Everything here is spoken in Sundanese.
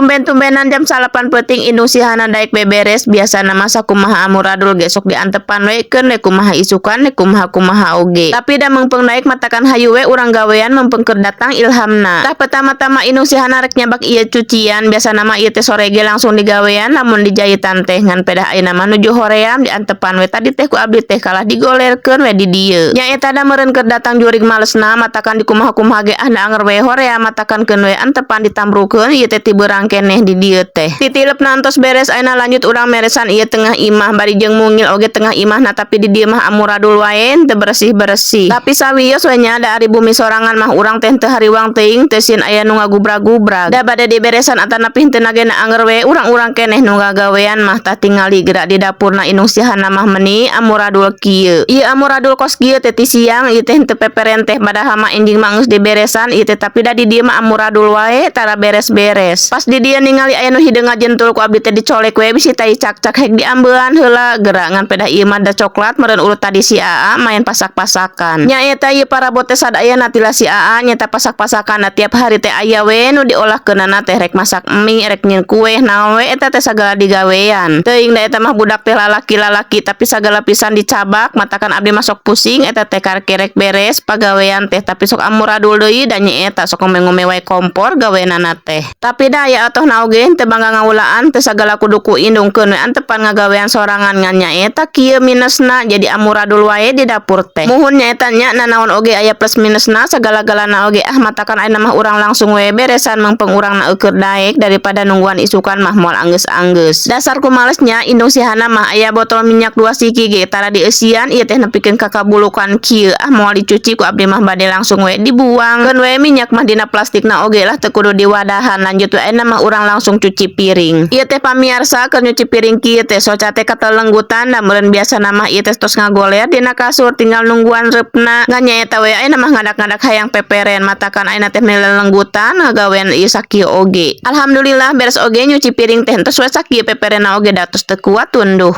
Tumben-tumbenan jam 9 peuting indung si Hana daek beberes. Biasana mah sakumaha amuradul ge sok diantepan we, keun we kumaha isukan, we kumaha kumaha oge. Tapi da meungpeung daek, matakan hayu we urang gawean, meungpeung keur datang ilhamna. Tah, pertama-tama indung si Hana rek nyabak ieu cucian. Biasana mah ieu teh sore ge langsung digawean lamun dijahitan teh, ngan pedah ayeuna mah nuju hoream, diantepan we tadi teh ku abdi teh, kalah digolerkeun we di dieu. Nya eta da meureun keur datang jurig malesna, matakan di kumaha-kumaha ge ah da anger we hoream, matakan keun we antepan ditambrukeun ieu teh ti beurang keneh di dieu teh. Titilepna entos beres, ayeuna lanjut urang meresan ieu tengah imah bari jeung mungil oge tengah imahna, tapi di dieu mah amuradul wae, teu bersih-bersih. Tapi sawios we nya, da ari bumi sorangan mah urang teh teu hariwang teuing, teu sieun aya nu ngagubrag-gubrag. Da bade diberesan atanapi henteu ge na anger we urang-urang keneh nu ngagawean mah. Tah, tingali gerak di dapurna indung si Hana mah meni amuradul kieu. Ieu amuradul kos kieu teh ti siang ieu teh henteu peperen teh, padahal mah enjing mah geus diberesan ieu teh, tapi da di dieu mah amuradul wae, tara beres-beres. Pas di dieu ningali aya nu hideung ngajentul, ku abdi teh dicolek we bisi tai cak-cak hek diambean heula gerak, ngan pedah ieu mah da coklat meureun urut tadi si Aa main pasak-pasakan. Nya eta ieu parabot teh sadayana tila si Aa nyeta pasak-pasakan. Tiap hari teh aya we nu diolahkeunana teh, rek masak mie, rek nyieun kue, naon we eta teh sagala digawean. Teuing da eta mah budak teh lalaki-lalaki, tapi sagala pisan dicabak, matakan abdi mah sok pusing eta teh, karek beres pagawean teh tapi sok amuradul deui, da nya eta sok ngome-ngome wae kompor gawenana teh. Tapi da aya atohna oge teu bangga ngawulaan, teu sagala kudu ku indung, keun we antepan ngagawean sorangan, ngan nya eta kieu minusna, jadi amuradul wae di dapur teh. Muhun, nya eta nya, nanaon oge aya plus minusna sagala-galana oge. Ah, matakan ayeuna mah urang langsung we beresan, meungpeung urang na eueur daek, daripada nungguan isukan mah moal anggeus-anggeus. Dasar ku malesnya indung si Hana mah, aya botol minyak dua siki ge tara dieusian ieu teh nepikeun ka kabulukan kieu. Ah, moal dicuci ku abdi mah, bade langsung we dibuang, keun we minyak mah dina plastikna oge lah, teu kudu diwadahan. Lanjut we, ayeuna mah urang langsung cuci piring. Ieu teh pamiarsa, keur nyuci piring kieu teh soca teh katelenggutan, da meureun biasana mah ieu teh tos ngagoler dina kasur, tinggal nungguan reupna. Ngan nya eta we, ayeuna mah ngadak-ngadak hayang peperen, matakan ayeuna teh melelenggutan ngagawean ieu sakieu oge. Alhamdulillah beres oge nyuci piring teh, entos we sakieu peperenna oge, da tos teu kuat tunduh.